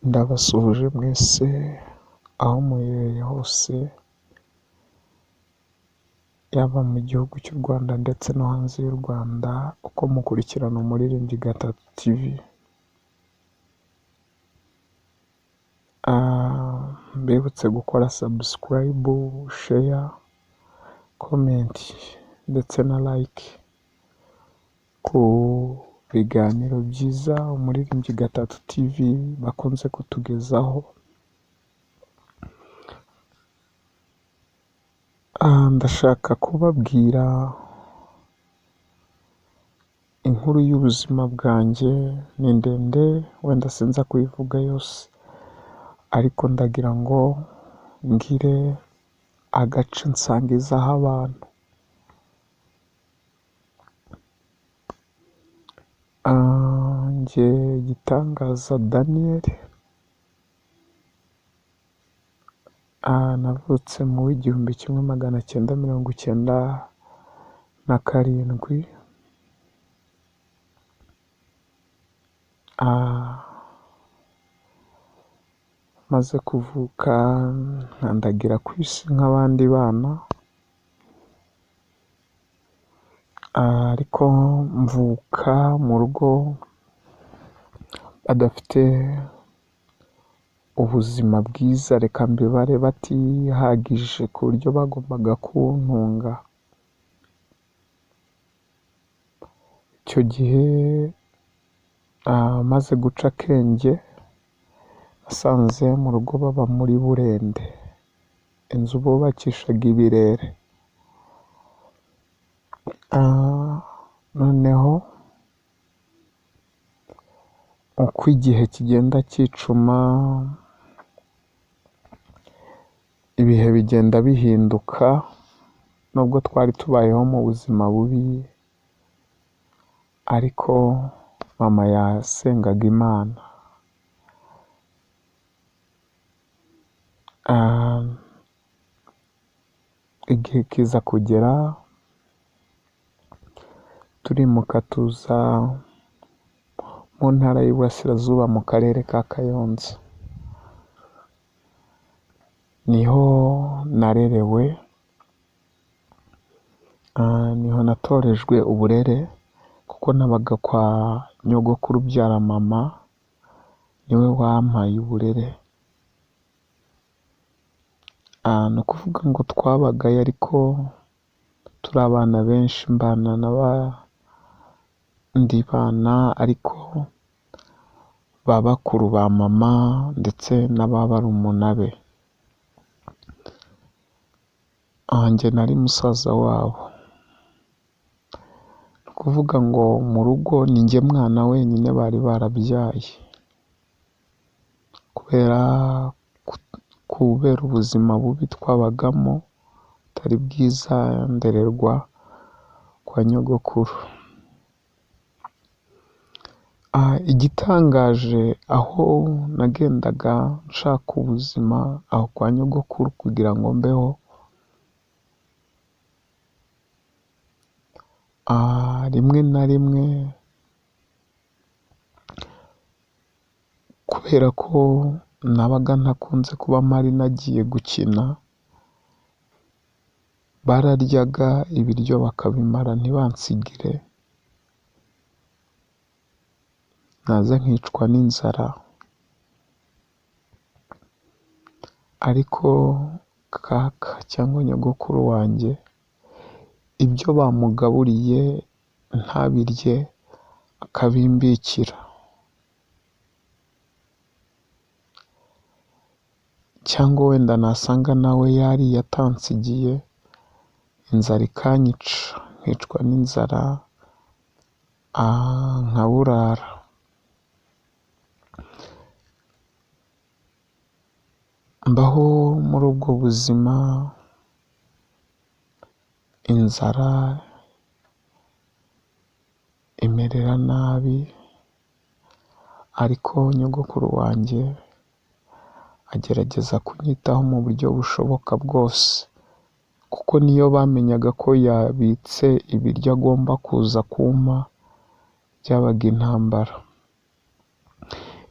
Ndabasuhuje mwese aho muherereye hose, yaba mu gihugu cy'u Rwanda ndetse no hanze y'u Rwanda, uko mukurikirana Umuririmbyi Gatatu TV. Mbibutse gukora subscribe, share, comment ndetse na like ku biganiro byiza Umuririmbyi Gatatu TV bakunze kutugezaho. Ndashaka kubabwira inkuru y'ubuzima bwanjye, ni ndende wenda sinza kuyivuga yose, ariko ndagira ngo ngire agace nsangizaho abantu. Njye Gitangaza Daniel, navutse mu 1997, maze kuvuka nkandagira ku isi nk'abandi bana, ariko mvuka mu rugo badafite ubuzima bwiza, reka mbibare batihagije ku buryo bagombaga kuntunga. Icyo gihe maze guca akenge, nasanze mu rugo baba muri Burende, inzu bubakishaga ibirere. Noneho uko igihe kigenda cyicuma, ibihe bigenda bihinduka, nubwo twari tubayeho mu buzima bubi, ariko mama yasengaga Imana. Igihe kiza kugera turimuka tuza mu ntara y'Iburasirazuba mu karere ka Kayonza, niho narerewe, niho natorejwe uburere, kuko nabaga kwa nyogokuru ubyara mama, niwe wampaye uburere. Ni ukuvuga ngo twabagayo ariko turi abana benshi, mbana n'abandi bana ariko ba bakuru ba mama ndetse n'aba barumuna be. Njye nari musaza wabo. Ni ukuvuga ngo mu rugo ni njye mwana wenyine bari barabyaye, kubera ubuzima bubi twabagamo butari bwiza, ndererwa kwa nyogokuru. Igitangaje aho nagendaga nshaka ubuzima aho kwa nyogokuru kugira ngo mbeho, rimwe na rimwe kubera ko nabaga ntakunze kuba mpari nagiye gukina, bararyaga ibiryo bakabimara ntibansigire, naza nkicwa n'inzara. Ariko kaka cyangwa nyogokuru wanjye ibyo bamugaburiye ntabirye akabimbikira, cyangwa wenda nasanga nawe yariye atansigiye, inzara ikanyica, nkicwa n'inzara nkaburara. Mbaho muri ubwo buzima, inzara imerera nabi, ariko nyogokuru wanjye agerageza kunyitaho mu buryo bushoboka bwose, kuko niyo bamenyaga ko yabitse ibiryo agomba kuza kumpa, byabaga intambara.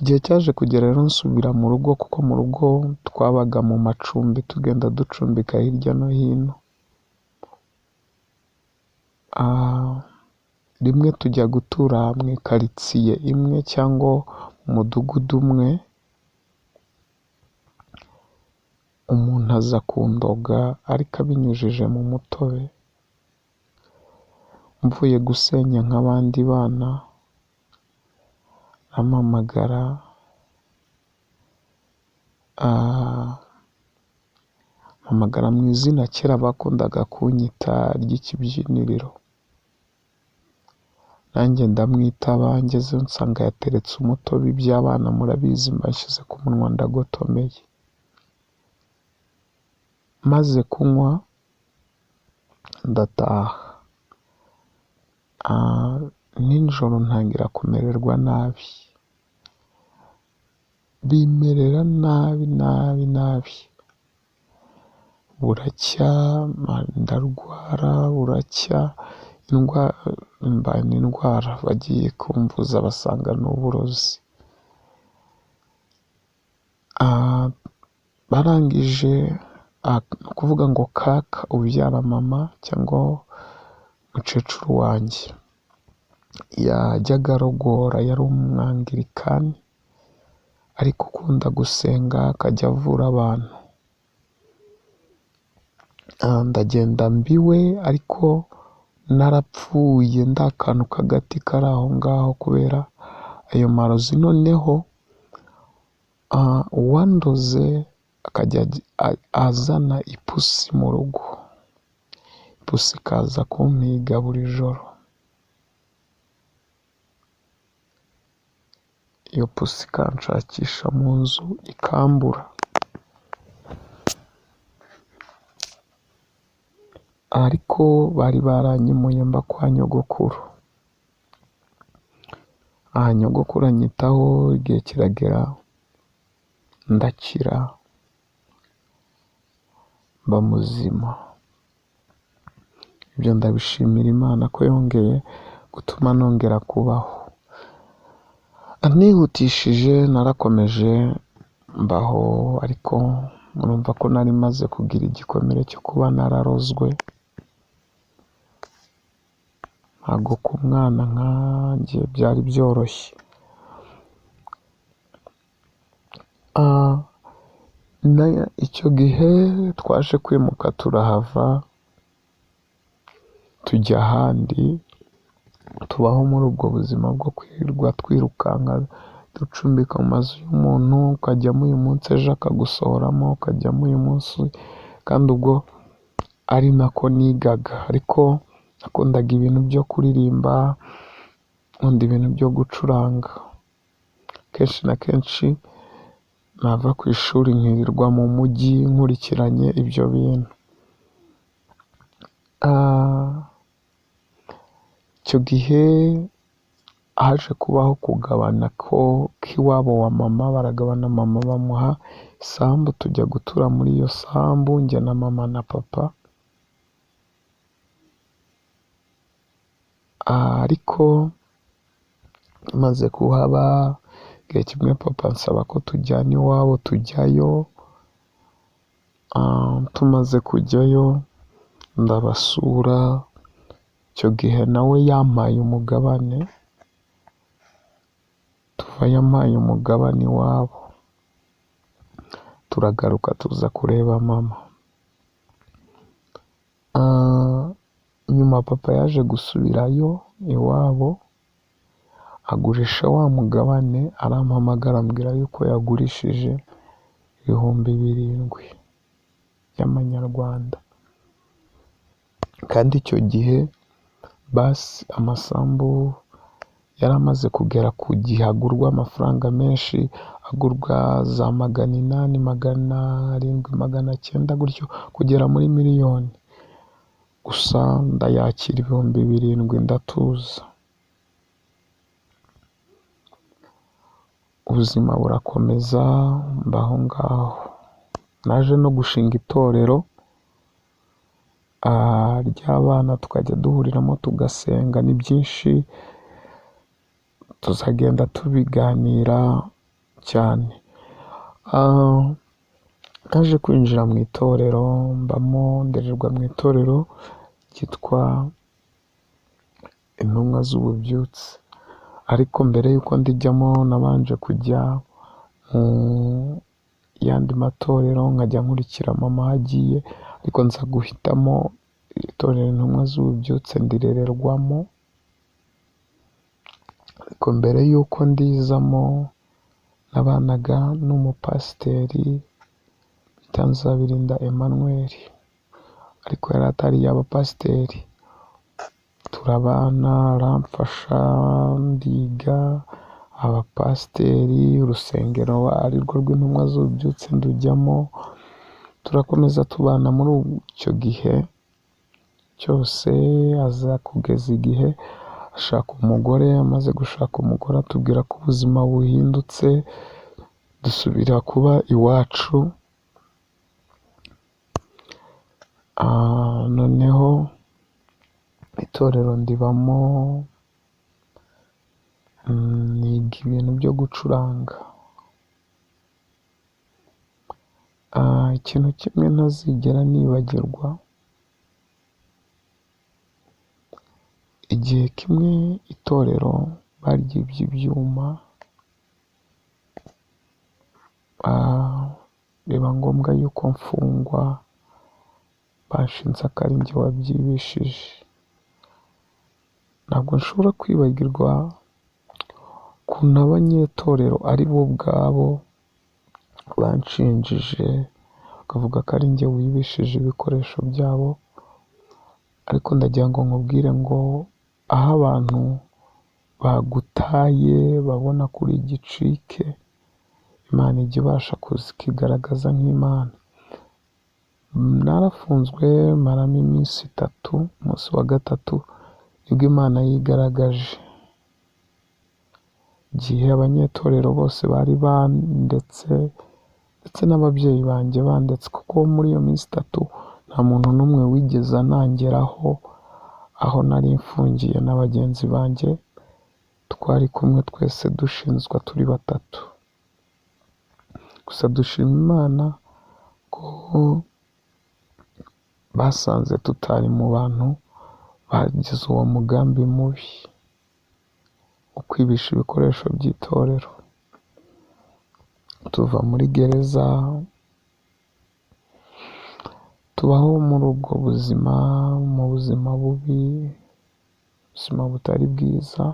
Igihe cyaje kugera rero nsubira mu rugo, kuko mu rugo twabaga mu macumbi, tugenda ducumbika hirya no hino. Rimwe tujya gutura mu ikaritsiye imwe cyangwa mu mudugudu umwe, umuntu aza kundoga ariko abinyujije mu mutobe, mvuye gusenya nk'abandi bana, arampamagara, ampamagara mu izina kera bakundaga kunyita ry'ikibyiniriro, nanjye ndamwitaba, ngezeyo nsanga yateretse umutobe, iby'abana murabizi, mbashyize ku munwa ndagotomeye. Maze kunywa ndataha, nijoro ntangira kumererwa nabi, bimerera nabi nabi nabi, buracya ndarwara, buracya mbana indwara, bagiye kumvuza basanga ni uburozi. Barangije ni ukuvuga ngo kaka ubyara mama cyangwa mukecuru wanjye yajyaga arogora, yari umwangirikani ariko ukunda gusenga, akajya avura abantu. Ndagenda mbiwe ariko narapfuye, nda akantu k'agati kari aho ngaho kubera ayo marozi. Noneho uwandoze akajya azana ipusi mu rugo, ipusi ikaza kumpiga buri joro. Iyo pusi ikanshakisha mu nzu ikambura. Ariko bari baranyimuye mba kwa nyogokuru. Nyogokuru anyitaho, igihe kiragera ndakira mba muzima. Ibyo ndabishimira Imana ko yongeye gutuma nongera kubaho. Nihutishije narakomeje mbaho, ariko murumva ko nari maze kugira igikomere cyo kuba nararozwe. Ntabwo ku mwana nkanjye byari byoroshye. Icyo gihe twaje kwimuka turahava tujya ahandi, tubaho muri ubwo buzima bwo kwirirwa twirukanka ducumbika mu mazu y'umuntu, ukajyamo uyu munsi ejo akagusohoramo, ukajyamo uyu munsi, kandi ubwo ari nako nigaga. Ariko nakundaga ibintu byo kuririmba, nkunda ibintu byo gucuranga. Kenshi na kenshi nava ku ishuri nkirirwa mu mujyi nkurikiranye ibyo bintu. Icyo gihe haje kubaho kugabana ko k'iwabo wa mama, baragabana, mama bamuha isambu, tujya gutura muri iyo sambu njye na mama na papa. Ariko maze kuhaba igihe kimwe papa ansaba ko tujyana iwabo, tujyayo. Tumaze kujyayo ndabasura, icyo gihe nawe yampaye umugabane, tuva yampaye umugabane iwabo, turagaruka tuza kureba mama. Nyuma papa yaje gusubirayo iwabo, agurisha wa mugabane, arampamagara ambwira yuko yagurishije 7,000 y'amanyarwanda. Kandi icyo gihe basi amasambu yari amaze kugera ku gihe agurwa amafaranga menshi, agurwa za 800, 700, 900 gutyo kugera muri miliyoni. Gusa ndayakira 7,000 ndatuza. Ubuzima burakomeza mbaho ngaho. Naje no gushinga itorero ry'abana, tukajya duhuriramo tugasenga. Ni byinshi tuzagenda tubiganira. cyane. Naje kwinjira mu itorero, mbamo, ndererwa mu itorero ryitwa Intumwa z'Ububyutse, ariko mbere y'uko ndijyamo nabanje kujya mu yandi matorero, nkajya nkurikira mama aho agiye, ariko nza guhitamo itorero Intumwa z'Ububyutse ndirererwamo, ariko mbere y'uko ndizamo nabanaga n'umupasiteri bita Nzabirinda Emmanuel, ariko yari atari yaba pasiteri, turabana, aramfasha ndiga, abapasiteri, urusengero arirwo rw'Intumwa z'Ububyutse ndujyamo, turakomeza tubana muri icyo gihe cyose, aza kugeza igihe ashaka umugore, amaze gushaka umugore atubwira ko ubuzima buhindutse, dusubira kuba iwacu, noneho itorero ndibamo, niga ibintu byo gucuranga. Ikintu kimwe ntazigera nibagirwa, igihe kimwe itorero baryibye ibyuma, biba ngombwa yuko mfungwa, banshinze ko ari njye wabyibishije. Ntabwo nshobora kwibagirwa ukuntu abanyetorero ari bo ubwabo banshinjije, bakavuga ko ari njye wibishije ibikoresho byabo, ariko ndagira ngo nkubwire ngo aho abantu bagutaye babona kuri igicike, Imana ijya ibasha kuza ikigaragaza nk'Imana. Narafunzwe maramo iminsi itatu, umunsi wa gatatu nibwo Imana yigaragaje. Igihe abanyetorero bose bari bandetse, ndetse n'ababyeyi banjye bandetse, kuko muri iyo minsi itatu nta muntu n'umwe wigeze anangeraho aho nari mfungiye na bagenzi banjye, twari kumwe twese dushinzwa turi batatu. Gusa dushima Imana ko basanze tutari mu bantu bagize uwo mugambi mubi wo kwibisha ibikoresho by'itorero. Tuva muri gereza, tubaho muri ubwo buzima, mu buzima bubi, ubuzima butari bwiza.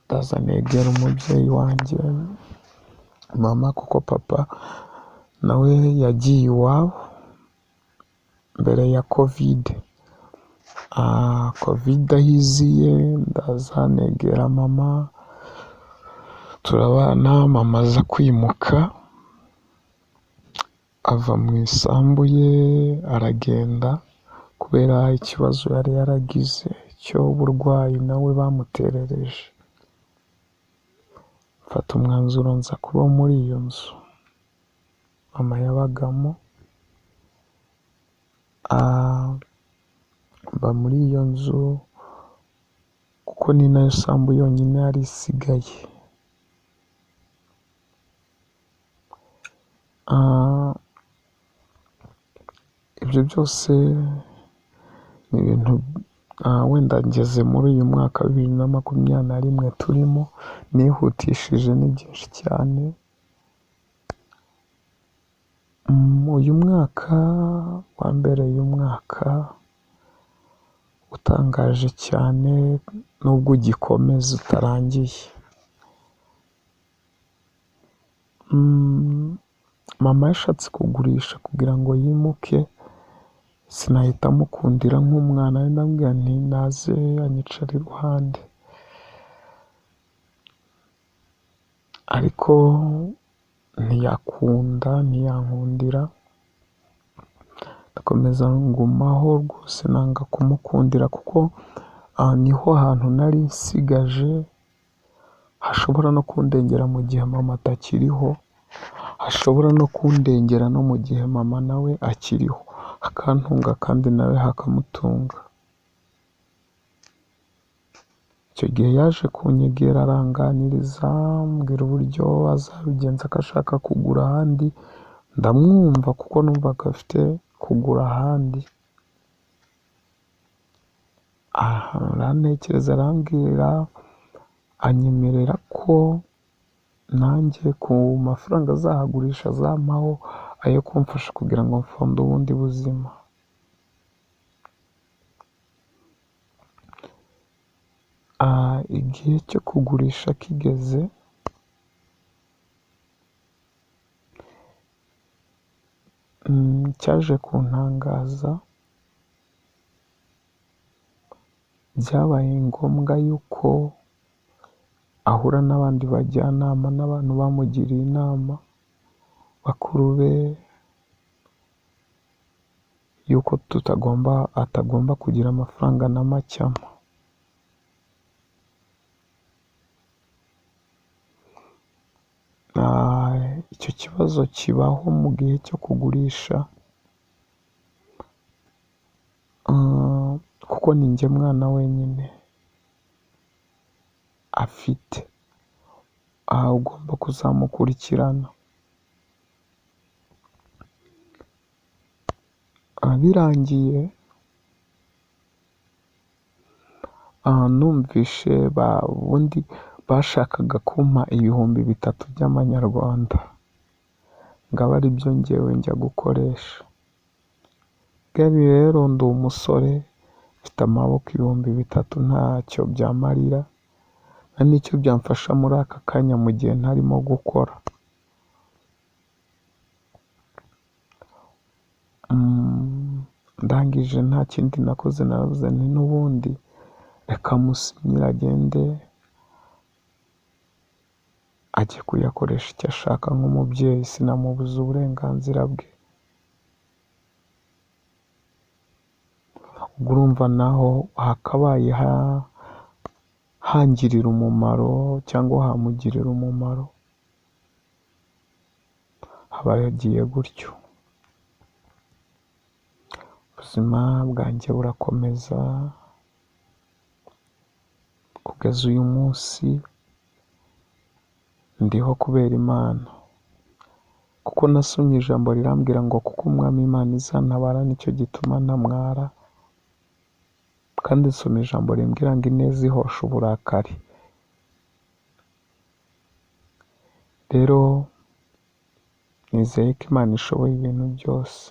Ndaza negera umubyeyi wanjye mama, kuko papa nawe yagiye iwabo mbere ya Covid. Covid aho iziye ndaza negera mama, turabana, mama aza kwimuka ava mu isambu ye aragenda, kubera ikibazo yari yaragize cy'uburwayi nawe bamuterereje. Mfata umwanzuro nza kuba muri iyo nzu mama yabagamo, mba muri iyo nzu kuko ni nayo sambu yonyine yari isigaye. Ibyo byose ni ibintu wenda ngeze muri uyu mwaka wa 2021 turimo, nihutishije ni byinshi cyane. Uyu mwaka wambereye umwaka utangaje cyane, nubwo ugikomeza utarangiye. Mama yashatse kugurisha kugira ngo yimuke, sinahita mukundira nk'umwana we, ndamubwira nti naze anyicara iruhande, ariko ntiyakunda, ntiyankundira, ndakomeza ngumaho rwose, nanga kumukundira kuko niho hantu nari nsigaje hashobora no kundengera mu gihe mama atakiriho, hashobora no kundengera no mu gihe mama nawe akiriho, hakantunga kandi nawe hakamutunga. Icyo gihe yaje kunyegera aranganiriza, ambwira uburyo azabigenza ko ashaka kugura ahandi, ndamwumva kuko numvaga afite kugura ahandi. Arantekereza arambwira, anyemerera ko nanjye ku mafaranga azahagurisha azampaho ayo kumfasha kugira ngo mfunde ubundi buzima. Igihe cyo kugurisha kigeze, cyaje kuntangaza, byabaye ngombwa yuko ahura n'abandi bajyanama n'abantu bamugiriye inama, bakuru be, yuko atagomba kugira amafaranga na make ampa. Icyo kibazo kibaho mu gihe cyo kugurisha, kuko ni njye mwana wenyine afite, ugomba kuzamukurikirana. Birangiye numvishe ubundi bashakaga kumpa 3000 by'amanyarwanda ngo abe ari byo njyewe njya gukoresha. Gabi rero ndi umusore mfite amaboko, 3000 ntacyo byamarira, nta n'icyo byamfasha muri aka kanya mu gihe ntarimo gukora. Ndangije nta kindi nakoze, naravuze nti n'ubundi reka musinyire agende ajye kuyakoresha icyo ashaka nk'umubyeyi, sinamubuza uburenganzira bwe. Ubwo urumva naho hakabaye hangirira umumaro cyangwa hamugirira umumaro, haba yagiye gutyo. Ubuzima bwanjye burakomeza kugeza uyu munsi, ndiho kubera Imana, kuko nasomye ijambo rirambwira ngo kuko Umwami Imana izantabara nicyo gituma ntamwara, kandi nsoma ijambo rimbwira ngo ineza ihosha uburakari. Rero nizeye ko Imana ishoboye ibintu byose.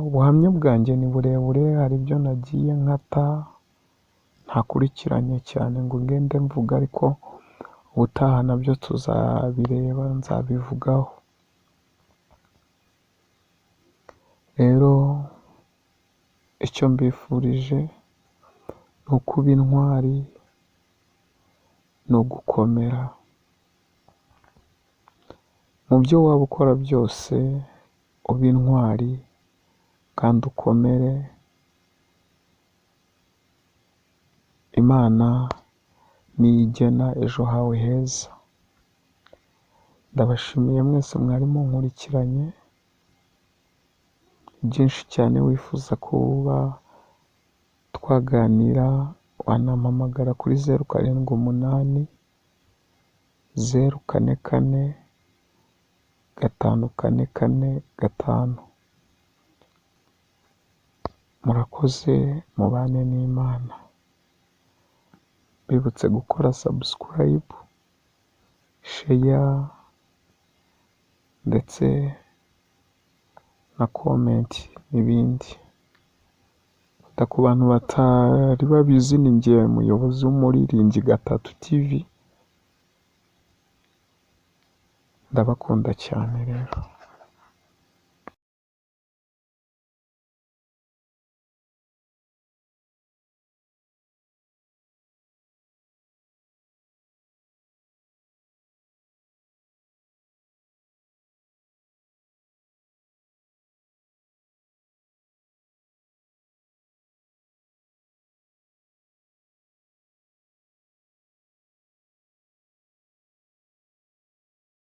Ubuhamya bwanjye ni burebure, hari ibyo nagiye nkata ntakurikiranye cyane ngo ngende mvuga, ariko ubutaha nabyo tuzabireba, nzabivugaho. Rero icyo mbifurije ni ukuba intwari, ni ugukomera mu byo waba ukora byose, ube intwari kandi ukomere. Imana niyo igena ejo hawe heza. Ndabashimiye mwese mwari munkurikiranye, byinshi cyane wifuza kuba twaganira, wanampamagara kuri 0 7 8 0 4 4 5 4 4 5. Murakoze, mubane n'Imana. Bibutse gukora subscribe, share ndetse na comment n'ibindi. Ku bantu batari babizi, ni njye muyobozi w'Umuririmbyi Gatatu TV. Ndabakunda cyane rero.